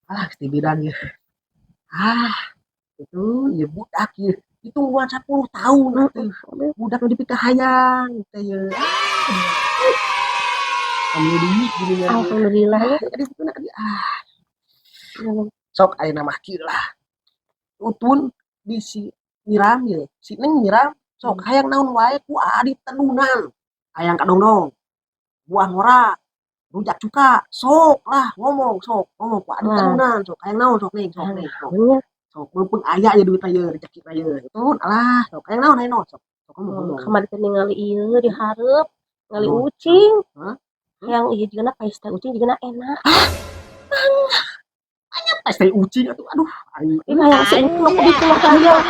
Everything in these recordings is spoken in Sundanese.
Ah, di bidang ya. Ah, itu ya budak ya. Itu 10 tahun atuh. Budak nu dipikahayang teh ye. Kamu duit gini ya. Alhamdulillah ya. Tadi itu nak ah. Sok ayeuna mah kieu lah. Utun bisi nyiram ye, si Neng nyiram, sok hayang naon wae ku aa ditedunan. Hayang kadongdong, buah ngora, rujak cuka, sok lah ngomong, sok ngomong ku aa ditedunan, sok hayang naon sok Neng, sok Neng, sok. Nya. Sok mumpung aya ya duit ieu, rezeki ieu. Utun alah, sok hayang naon hayang naon sok. Sok ngomong ngomong. Kamari teh ningali ieu di hareup, ningali Naon? Ucing. Hah? Yang ieu juga pais teh ucing juga enak. Pais teh ucing atuh, aduh aing. Ih, hayang si Utun aku di mah hayang.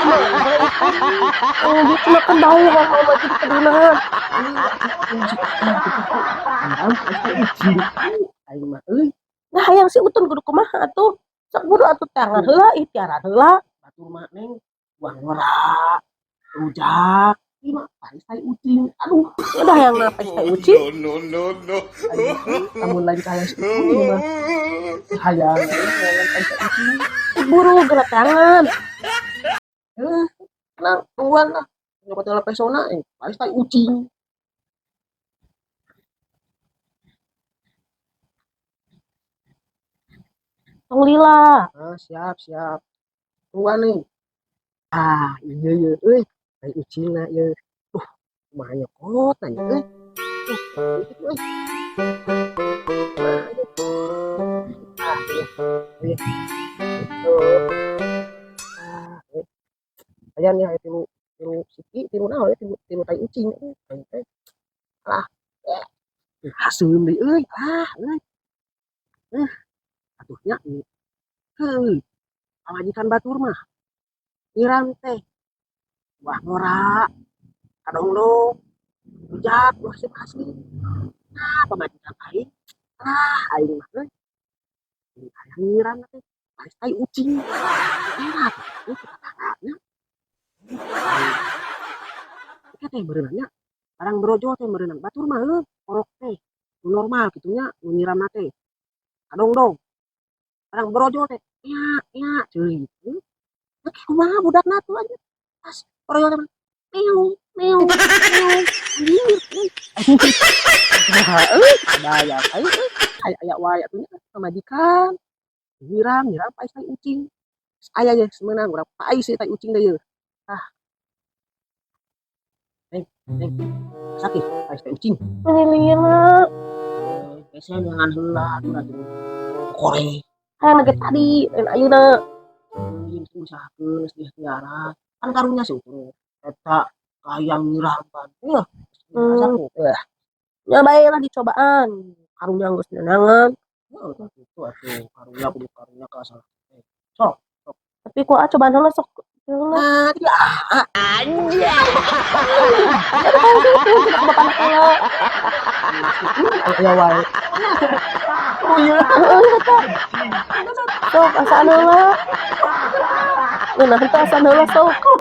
Oh, gitu mah kan bau kalau mah jadi tedunan. Hayang pais teh ucing. Aing mah euy. Nah, hayang si Utun kudu kumaha atuh? Sok buru atuh tangan heula, ikhtiaran heula. Batur mah Neng, buah ngora, rujak, ieu mah pais tai ucing. Aduh, Udah hayang na pais teh ucing. No, no, no, no. Aing lamun lain ka hayang si Utun ieu mah. Hayang hayang pais tai ucing. Buru gerak tangan. Eh, tenang, tungguan lah. Nyokot heula pesona eh, pais tai ucing. Tong lila. Ah, siap, siap. Tungguan nih. Ah, iya iya euy, tai ucingna ieu. Duh, kumaha nyokot nya euy. Duh, itu euy. Ah, iya. Iya. Tuh. Ah, euy. Aya nih aya tilu tilu siki, tilu naon ya, tilu tilu tai ucing euy, aing teh. Alah, eh. Haseum deui euy, ah euy. Eh, atuh nya ieu. Heuh, pamajikan batur mah nyiram teh buah ngora, kadongdong, rujak, nu asli. Nah, pamajikan aing, ah aing mah euy. Hayang nyiram teh pais tai ucing. Enak, euy tetanggana. Ieu teh meureunna nya, barang brojol teh meureunna batur mah heuh, orok teh nu normal kitu nya nu nyiramna teh. Kadongdong. Barang brojol teh nya nya ceuing. Nah, kumaha budakna tuh aja. Pas brojol teh meong meong meong. Anjir euy. Kumaha euy, bayar aing euy. Aya aya wae atuh nya pamajikan. Nyiram nyiram pais tai ucing. Aya ye meunang urang pais tai ucing deui yeuh. Ah. Neng, Neng. Sakit pais tai ucing. Meni lila. Hese neangan heula atuh da kore. Hayang ge tadi, lain ayeuna. Euy, geus usahakeun geus diikhtiaran. Kan karunya si Utun eta hayang nyirampan. Yeuh, Eh. Nya bae lah dicobaan. Karunya geus neunangan. Heuh, kitu atuh karunya kudu karunya ka salah. Sok, sok. Tapi ku aa cobaan heula sok heula. Nah, jadi ah, Anjay. Bapak heula. Aya wae. Oh iya. Heeh, eta. Sok asaan heula. Ngeunah teh asaan heula sok.